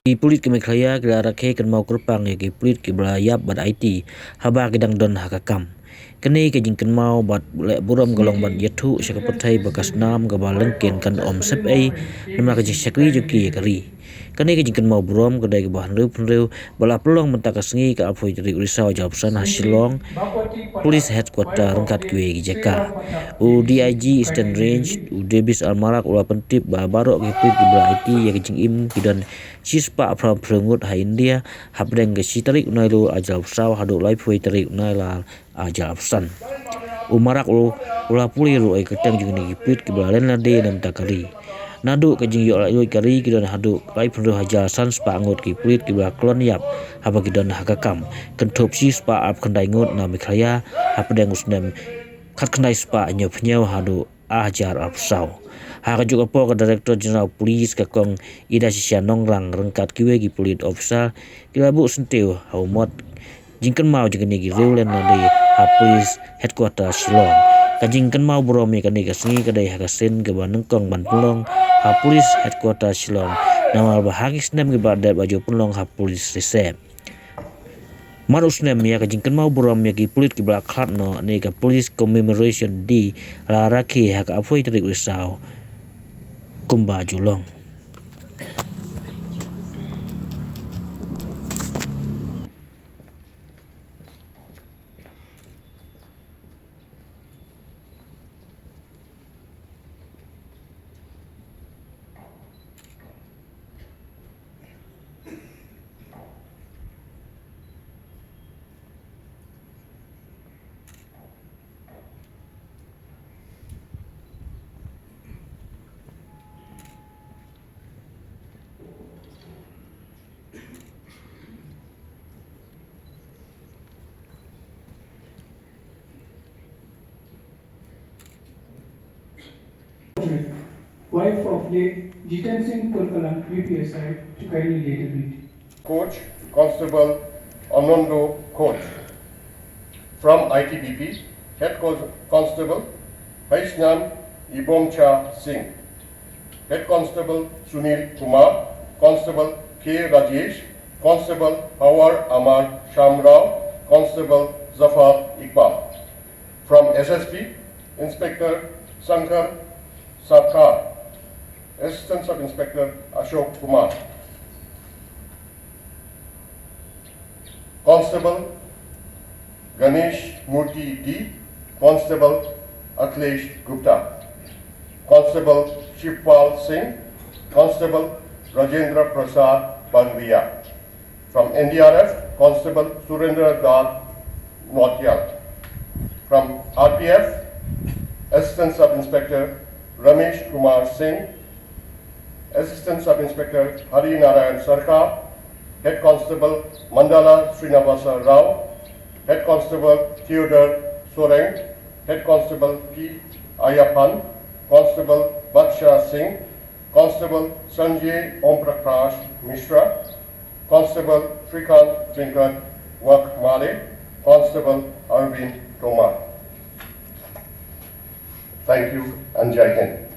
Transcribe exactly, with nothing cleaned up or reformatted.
Ki pulit ka Meghalaya ki la rakhe kynmaw kyrpang ïa ki pulit kiba la ïap bad aiti haba ki dang don ha ka kam. Kane ka jingkynmaw bad leh burom ka long ban ïathuh sha ka pyrthei ba ka snam kaba lyngkhein kan ym sep ei namar ka jingshakri jong ki ïa ka ri. Kane ka jingkynmaw burom ka dei kaba hynriew hynriew ba la pynlong mynta ka sngi ka arphew tarik u Risaw hajar arphew san ha Shillong Police Headquarter ryngkat kiwei ki jaka. U D I G Eastern Range u Davis R Marak u la pyntip ba baroh ki pulit kiba la aiti ïa ka jingim ki don shispah phra phew ngut ha India hapdeng ka shi tarik u Nailur hajar arphew saw haduh laiphew tarik u Nailur hajar arphew san. U Marak u, u la pule ruh ïa ka kyrteng jong kine ki pulit kiba la len lade na bynta ka ri. Naduh ka jingïoh laitluid ka ri ki don haduh laiphew hajar san spah ngut ki pulit kiba la klon ïap haba ki don ha ka kam. Kynthup shispah arphew khyndai ngut na Meghalaya hapdeng u snem khatkhyndai spah hynñiewphew hynñiew haduh ar hajar arphew saw. Ha kajuh ka por ka Director General Police ka Kong Idashisha Nongrang ryngkat kiwei ki pulit officer ki la buh syntiew ha u mot jingkynmaw jong kine ki riew len lade ha Police Headquarter Shillong. Ka jingkynmaw burom ïa kane ka sngi ka dei ha ka sien kaba nyngkong ban pynlong ha Police Headquarter Shillong namar ba ha ki snem kiba la dep la ju pynlong ha Police Reserve. Mar u snem ïa ka jingkynmaw burom ïa ki pulit kiba la khlad noh ne ka Police Commemoration Day la rakhe ha ka arphew tarik u Risaw kumba ju long. Wife of late Jiten Singh Kolkalam, U P S I, to kindly lay the wreath. Koch, Constable Anando Koch. From I T B P, Head Cons-, Constable Haisnam Ibomcha Singh, Head Constable Sunil Kumar, Constable K Rajesh, Constable Hawar Amar Shamrao, Constable Zafar Iqbal. From S S P, Inspector Shankar Sarkar, Assistant Sub Inspector Ashok Kumar, Constable Ganesh Murthy D, Constable Akhilesh Gupta, Constable Shivpal Singh, Constable Rajendra Prasad Bangriya. From N D R F, Constable Surendra Dutt Nautiyal. From R P F, Assistant Sub Inspector Ramesh Kumar Singh, Assistant Sub Inspector Hari Narayan Sarkar, Head Constable Mandala Srinivasa Rao, Head Constable Theodore Soreng, Head Constable P Ayyappan, Constable Batsha Singh, Constable Sanjay Om Prakash Mishra, Constable Srikanth Venkat Wakmare, Constable Arvind Tomar. Thank you and Jai Hind.